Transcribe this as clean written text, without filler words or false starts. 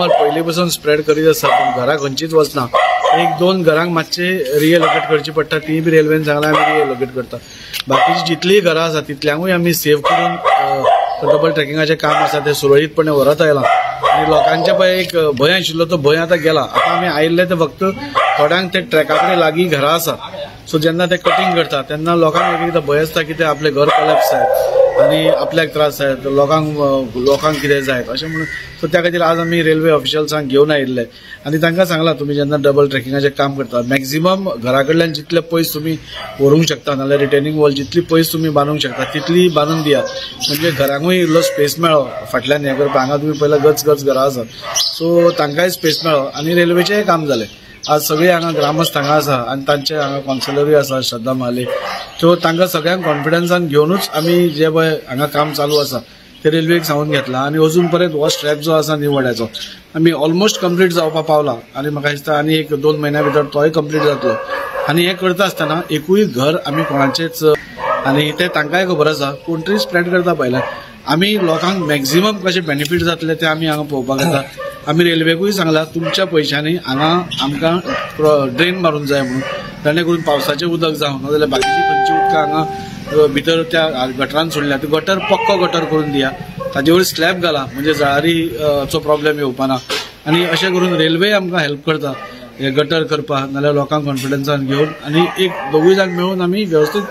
पयलीं पासून स्प्रेड करीत आसा, पूण घरां खंयचीच वचना. एक दोन घरांक मातशें रिएलोकेट करची पडटा, ती बी रेल्वेन सांगलां, आमी रिएलोकेट करता. बाकीची जितलीय घरां आसा तितल्यांकूय आमी सेव करून डबल ट्रॅकिंगाचें काम आसा तें सुरळीतपणे व्हरत आयलां. आनी लोकांचे पळय एक भंय आशिल्लो तो भंय आतां गेला. आतां आमी आयिल्ले ते फक्त थोड्यांक ते ट्रॅका कडेन लागीं घरां आसा, सो जेन्ना ते कटींग करता तेन्ना लोकांक एक एकदां भंय आसता की ते आपलें घर कोलॅप्स जायत आनी आपल्याक त्रास जायत, लोकांक कितें जायत अशें म्हणून. सो त्या खातीर आज आमी रेल्वे ऑफिशल्सांक घेवन आयिल्ले आनी तांकां सांगलां, तुमी जेन्ना डबल ट्रॅकिंगाचें काम करता मॅक्झिमम घरा कडल्यान जितले पयस तुमी व्हरूंक शकता, नाल्यार रिटेनिंग वॉल जितली पयस तुमी बांदूंक शकता तितली बांदून दियात, म्हणजे घरांकूय इल्लो स्पेस मेळो फाटल्यान हें करपाक. हांगा तुमी पयला गच गच घरां आसात, सो तांकांय स्पेस मेळो आनी रेल्वेचेंय काम जालें. आज सगळीं हांगा ग्रामस्थ हांगा आसा आनी तांचे हांगा कावन्सिलरूय आसा श्रद्धा महाले, सो तांकां सगळ्यांक कॉन्फिडन्सान घेवनूच आमी जे पळय हांगा काम चालू आसा ते रेल्वेक सांगून घेतला. आनी अजून पर्यंत हो स्ट्रेप जो आसा न्ही वड्याचो आमी ऑलमोस्ट कंप्लीट जावपा पावला आनी म्हाका दिसता आनी एक 2 म्हयन्या भितर तोय कंप्लीट जातलो. आनी हें करता आसतना एकूय घर आमी कोणाचेच, आनी तें तांकांय खबर आसा, कोण तरी स्प्रेड करता पळयल्यार आमी लोकांक मॅक्झिमम कशें बेनिफीट जातलें तें आमी हांगा पळोवपाक येता. आमी रेल्वेकूय सांगलां तुमच्या पयशांनी हांगा आमकां ड्रेन मारूंक जाय म्हणून, जाणे करून पावसाचें उदक जावं नाजाल्यार बाकीची खंयची उदकां हांगा भितर त्या गटरान सोडल्या ते गटर पक्को गटर करून दिया, ताजे वयर स्लॅब घाला म्हणजे जळारीचो प्रॉब्लेम येवपा ना. आनी अशें करून रेल्वे आमकां हेल्प करता हे गटर करपाक, नाल्यार लोकांक कॉन्फिडन्सान घेवन आनी एक दोगूय जाण मेळून आमी वेवस्थीत